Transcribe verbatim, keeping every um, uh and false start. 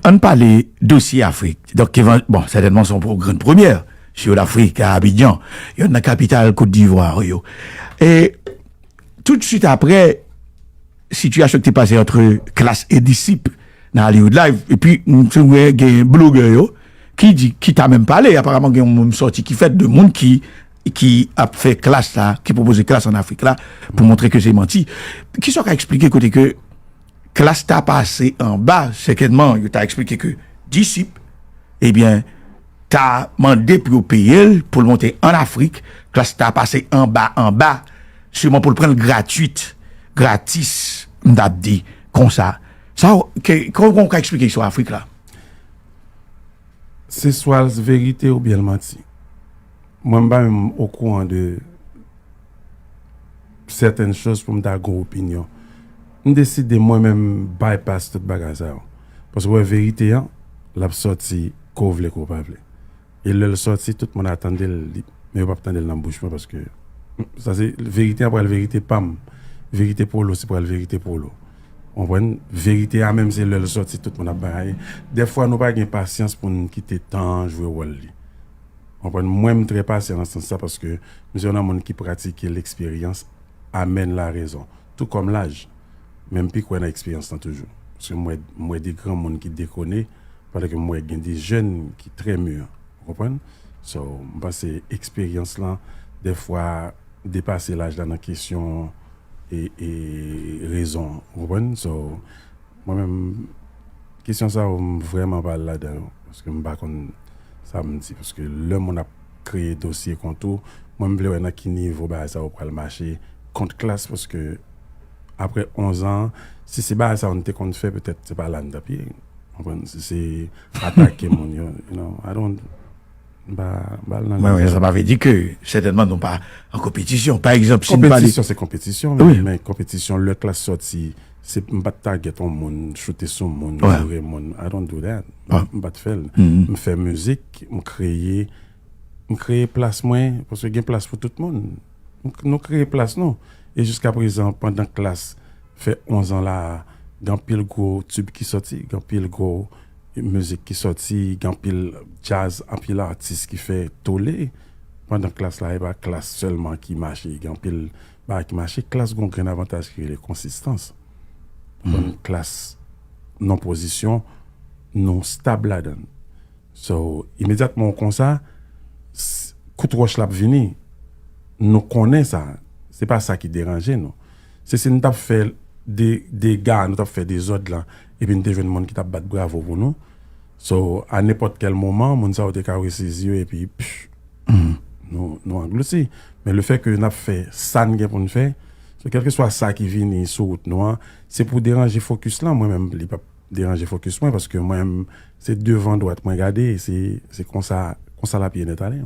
Ann pale dosye Afrik. Donk, bon, sètènman, se yon grenn premyè. Sou Lafrik, a Abidjan, youn nan kapital Kot Divwa yo. E tout swit apre, sitiyasyon ki te pase ant Klass e Disip nan Hollywood Live, epi m te wè gen blogè yo ki di, ki ta menm pale, aparaman gen yon menm sòti ki fèt de moun ki, ki ap fè Klass la, ki pwopoze Klass an Afrik la, pou montre ke se manti. Kisa w ka eksplike kote ke Klass ta pase anba, sètènman, yo ta eksplike ke Disip, ebyen, ta mande pou yo peye l, pou l monte an Afrik, Klass ta pase anba, anba, sèlman pou l pran l gratwit, gratis, m t ap di, konsa. Sa, ke, kòman w ka eksplike istwa Afrik la? Se swa l verite oubyen l manti. Mwen, m pa menm okouran de sètèn choz pou m ta gen opinyon. M deside mwen menm bypass tout bagay sa yo. Paske w wè verite an, l ap sòti ke w vle ke w pa vle. E lè l sòti, tout moun ap tande l, men yo p ap tande l nan bouch mwen paske sa se verite an pral verite pa m. Verite Polo se pral verite Polo. Ou konprann? Verite a menm se lè l sòti tout moun ap bagay. Dèfwa nou pa gen pasyans pou n kite tan an jwe wòl li. Ou konprann? Mwen m trè pasyan nan sans sa paske m se yon nan moun ki pratike leksperyans amèn la rezon. Tou kòm laj. Men m pi kwè nan eksperyans lan toujou. Paske m wè, m wè de granmoun ki dekone pandan ke m wè gen de jèn ki trè mi. Ou konprann? So, m panse eksperyans lan dèfwa depase laj la nan kesyon e, e rezon. Ou konprann? So, mwen menm, kesyon sa yo, m vrèman pa al ladan yo. Paske m pa konn sa m di. Paske lè moun ap kreye dosye kont ou, mwen m vle wè nan ki nivo bagay sa yo pral mache kont Klass. Paske apre onz an, si se bagay sa yo n te konn fè, petèt se pa la n t ap ye. Ou konprann? Si se atake moun yo, you know, I don't, m pa, m pa al nan Mwen, sa pa vle di ke sètènman nou pa an konpetisyon. Pa egzanp, si n pale Konpetisyon se konpetisyon, men, Wi. men konpetisyon, lè Klass sòti, se m pa t target yon moun, choute sou moun, Wi. Joure moun. I don't do that. Wi. M pa t fè l. Mhm. M fè mizik, m kreye, m kreye plas mwen, paske gen plas pou tout moun. M k-, nou kreye plas nou. E jiska prezan, pandan Klass fè onz an la, gen anpil gwo tube ki sòti, gen anpil gwo mizik ki sòti, gen anpil djaz, anpil atis ki fè tole. Pandan Klass la, e pa Klass sèlman ki mache, gen anpil bagay ki mache. Klass gen yon grenn avantaj ki rele konsistans. Bon, Klass nan pozisyon, nou stab ladan l. So, imedyatman w konsa, s-, kout wòch la ap vini. Nou konnen sa. Se pa sa ki deranje nou. Se si n t ap fè de, dega, nou t ap fè dezòd la, epi n te jwenn moun ki t ap bat bravo pou nou. So, a nenpòt kèl moman, moun sa yo te ka resezi yo, epi, pff, nou, nou anglouti. Men le fè ke n ap fè sa n gen pou n fè, so, kèlkeswa sa ki vini sou wout nou an, se pou deranje fokis lan, mwen menm, li p ap deranje fokis mwen, paske mwen menm, se devan dwat mwen gade, e se, se konsa, konsa l ap ye nèt ale.